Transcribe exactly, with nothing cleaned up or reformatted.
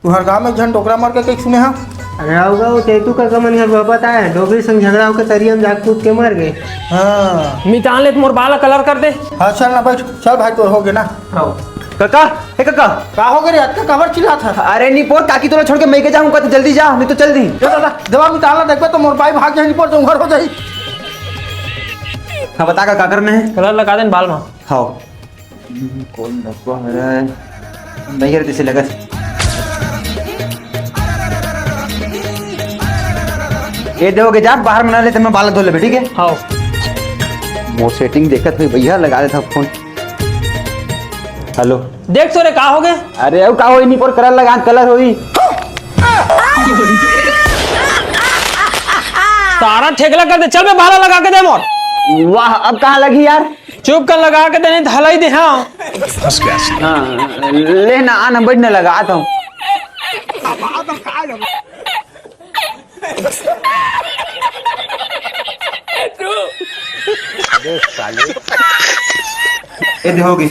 तुहर गांव में एक झन डोकरा मर गे कहिके सुने हंव। अरे हव गा, वो चैतू कका मन घर बहपत आय, डोकरी संग झगड़ा होके तरिया म जा कूद के मर गे। हाँ। मितान ले त मोर बाल ला colour कर दे। हाँ, चल ना, बइठ, चल भाई, तोर होगे ना। हव। कका, ए कका। का होगे रे, अतका काबर चिल्लात हस? अरे निपोर, काकी तोला छोड़ के मइके जाहूं का, त जल्दी जा, नहीं तो चल दी। ए दादा, देवा मितान ला देखबे त मोर बाई भाग जाही, निपोर जंगल हो जाही। हाँ, बता का, का करना हे? Colour लगा देन बाल मा। हव। हम्म, कौन डब्बा हरे? नहीं हरे, जैसे लगत। ए दे होगे, जा बाहर बना ले, त मैं बाल धो लेबे, ठीक हे? हव। मोर setting देखत होही भैया, लगा देथंव phone। Hello। देख तो रे, का होगे? अरे, अउ का होही, निपोर colour लगा, colour होही। सारा ठेकला कर दे, चल बे, बाल ला लगा के दे मोर। वाह, अब कहाँ लगही यार? चुप कर, लगा के देने हलाई दे। हाँ। हाँ, ले ना, आना, बैठ ना, लगात हंव। अबे साले। ए दे होगे।